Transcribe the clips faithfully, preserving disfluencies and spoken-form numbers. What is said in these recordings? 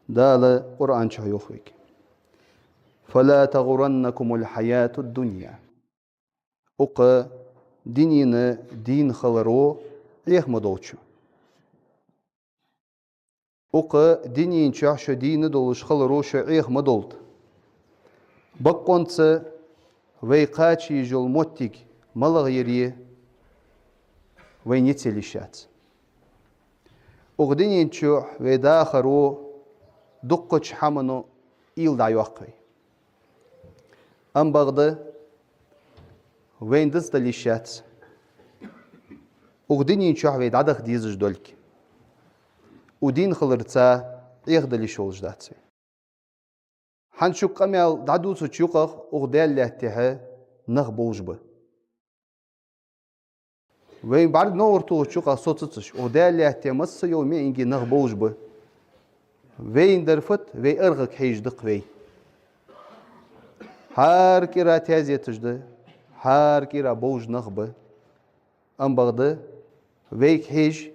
Дала Къуръан чу йоах вайга: «فلا تغرنكم الحياة الدنيا». Укх дунен дийна хиларо Ӏеха ма долда шо. Укх дунен чу шо дийна долаш хиларо шо Ӏеха ма долда. Боккъонца вай кхача езаш йола моттиг малагӀа яр вайна низ луш яц. Укх дунен чу вай дахаро дуккхача хӀамано уйла дӀайоаккх вай. Амма бакъда вайна дицдала йиш яц укх дунен чу вай дӀадаха дезаш долга. Укх дийна хиларца Ӏеха дала йиш йолаш дац вай. ХӀанз шуга къамаьл дӀадувцача юкъах укх Даьла лаьтта тӀа нах бовш ба. Вай бӀарг новар тохача юкъах соцацаш, укх Даьла лаьтта тӀа масса йола маӀанга нах бовш ба. Вайна дар фуд, вай аргӀага хьежаш да-кх вай. ХӀара кӀира тезеташ да, хӀара кӀира бовш нах ба. Амма бакъда вайга хьежаш,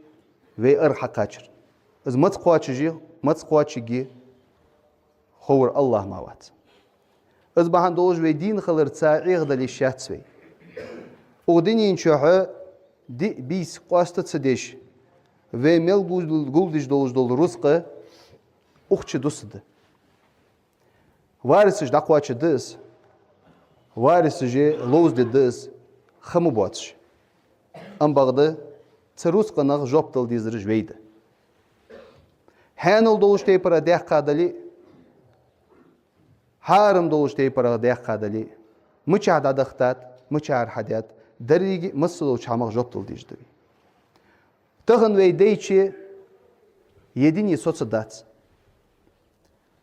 вай аргӀа хьакхачар. Из маца кхоачаш я, маца кхоачаргья ховр АллахӀ мара вац. Из бахьан долаш вай дийна хиларца Ӏеха дала йиш яц вай. Укх дунен чу диъ бийса къоаста ца деш, вай мел гул-, гулдеш долаш дола рузкъа укх чу дусаргда. Варисаша дӀакхоачаргда из, варисаша ловзадергда из, ха ма боацаш. Амма бакъда цу рузкъанах жоп дала дезараш вай да. Хьанал долча тайпара даьккха дале а, хьарам долча тайпара даьккха дале а, мичахьа дӀадахийтад, мичара хьадаьд, деррига а масса долча хӀамах жоп дала дезаш да вай. Тахан вай дайче ер дуне соцаргдац.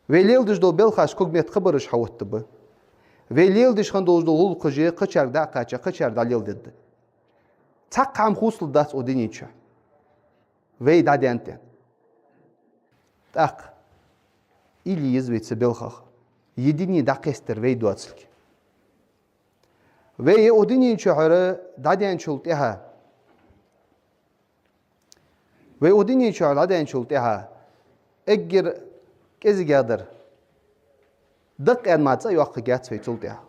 Вай леладеш дола белхаш когаметта кхыбараш хьаоттаргба. Вай леладеш хинна долаш дола гӀулакхаш кхычарга дӀакхаьча, кхычар дӀалеладергда. Цхьаккха хӀама хувцалургдац укх дунен чу вай дӀадаьнна тӀа. ТӀаккха уйла е еза вай цу белхах, ер дуне дӀакхестар вай доацилга. Вай укх дунен чу дӀадаьнначул тӀехьагӀа, вай укх дунен чу дӀадаьнначул тӀехьагӀа эггара кӀезигагӀдар, дакъа аьнна мара цӀи йоаккхаргьяц вай цул тӀехьагӀа.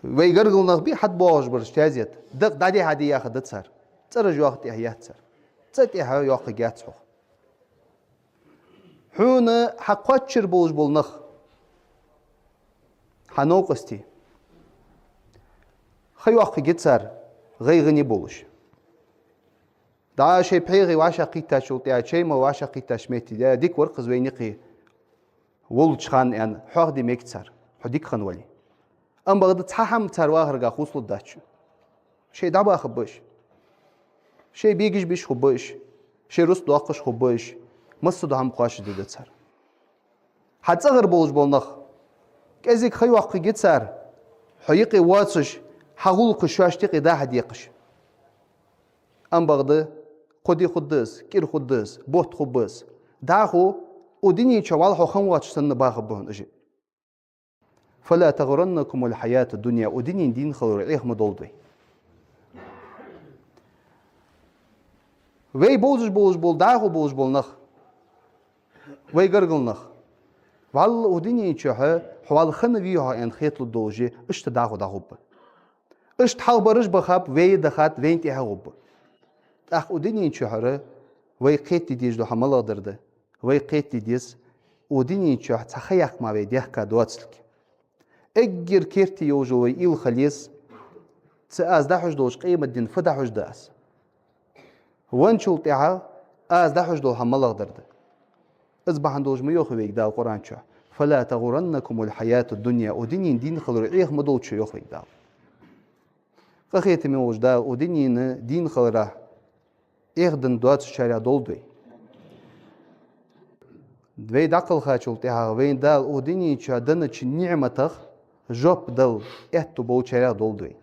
Вай гаргара нах бий хьатӀабоагӀаш бараш тезет, дакъа дӀаде-хьаде яхаргда цар, цӀераш йоаккха тӀехьа яц цар, цӀи тӀехьа йоаккхаргьяц хьох. Хьона хьакхоачара болаш бола нах, хьа новкъостий, ха йоаккхаргья цар гӀайгӀане болаш. ДӀа шоай пхьегӀа вӀашагӀкхийттачул тӀехьагӀа, чай ма вӀашагӀкхийттача метте, дика вар-кх из вайна юкъе волча хана аьнна, хьоахаде мег цар, хьо дика хинна вале. Амма бакъда цхьа хӀама цар вахарга хувцалургдац шоана. Шоай дӀабахаргба уж. Шоай бегаш беш хургба уж. Шоай рузкъа доаккхаш хургба уж. Масса дола хӀама кхоачашдергда цар. Хьа цӀагӀара болаш бола нах, кӀезига ха йоаккхаргья цар, хьо юкъе воацаш, хьа гӀулакхаш шоашта юкъе дӀа-хьа декхаш. Амма бакъда кхо ди хургда из, кӀира хургда из, бутт хургба из. ДӀахо укх дунен чу вӀалла хьо хинна воацаш санна бахаргба хьона уж. «فلا تغرنكم الحياة الدنيا», укх дунен дийна хиларо Ӏеха ма долда вай. Вай бовзаш болаш бола, дӀахо болаш бола нах, вай гаргара нах, вӀалла укх дунен чу хьо вӀалла хиннавий хьо аьнна хеталургдолаш, иштта дӀахо дӀагӀоргба. Иштта хьалха бараш бахаб, вай а дахад, вайна тӀехьа гӀоргба. ТӀаккха укх дунен чу вай кхетаде дезаш дола хӀама малагӀа дар да? Вай кхетаде деза укх дунен чу цхьа ха яккха мара вай даьхка доацилга. Эггара керте йолаш йола вай уйла хила еза: цу аз дӀахьош долча къематдийнахьа фу дӀахьош да аз? Венначул тӀехьагӀа аз дӀахьош дола хӀама малагӀа дар да? Из бахьан долаш ма йоахий вайга Дала Къуръан чу: «فلا تغرنكم الحياة الدنيا», укх дунен дийна хиларо Ӏеха ма долда шо, йоах вайга Дала. Къахетаме волча Дала укх дунен дийна хиларах Ӏехаденна доацачарех долда вай. Вай дӀакхелхачул тӀехьагӀа вайна Дала укх дунен чу деннача ниӀматах жоп дала аьттув болчарех долда вай.